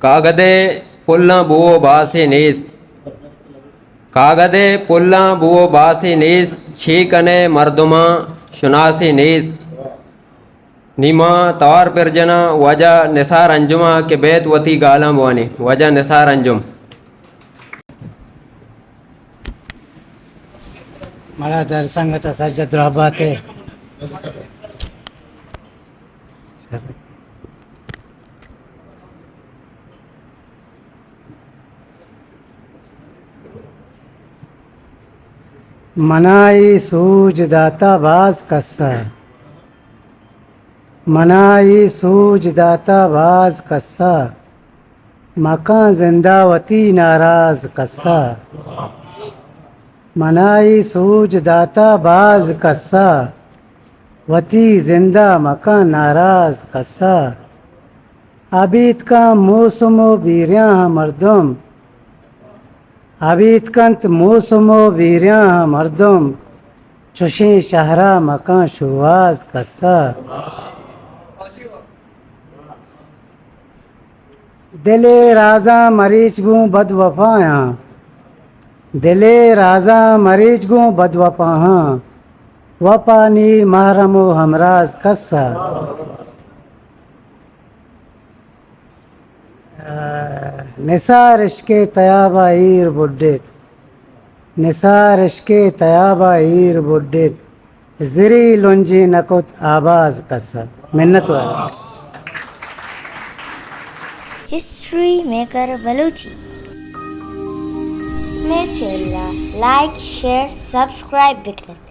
کاگد ءِ پلاں بو ءُ باسے نیست۔ کاگد ءِ پلاں بو ءُ باسے نیست، چے کنئے مردماں شناسے نیست۔ نی ما توار پر جناں واجہ نثار انجم ءَ کہ بیت وتی گالاں بوانی۔ واجہ نثار انجم۔ مڑا در سنگت ءَ سجہ درہبات ءَ۔ منا اے سوج داتا باز کسا، منا اے سوج داتا باز کسا، مکن زندہ وتی ناراض کسا۔ منا اے سوج داتا باز کسا، وتی زندہ مکن ناراض کسا۔ ابیت کن موسم ءُ بیریاں مردم، ابیت کنت موسم ءُ بیریاں مردم، چوشیں شہرا مکن شوہاز کسا۔ دل ءِ رازاں مریچ گوں بد وفایاں، دل ءِ رازاں مریچ گوں بد وفایاں، وفا نی محرم ءُ ہمراز کسا۔ نثار عشق ءِ تیابا ایر بڈیت، نثار عشق ءِ تیابا ایر بڈیت، زری لنجیں نکت آباز کسا۔ منت وار۔ ہسٹری میکر بلوچی مئے چینل ءَ لائک، شیئر، سبسکرائب بکنت۔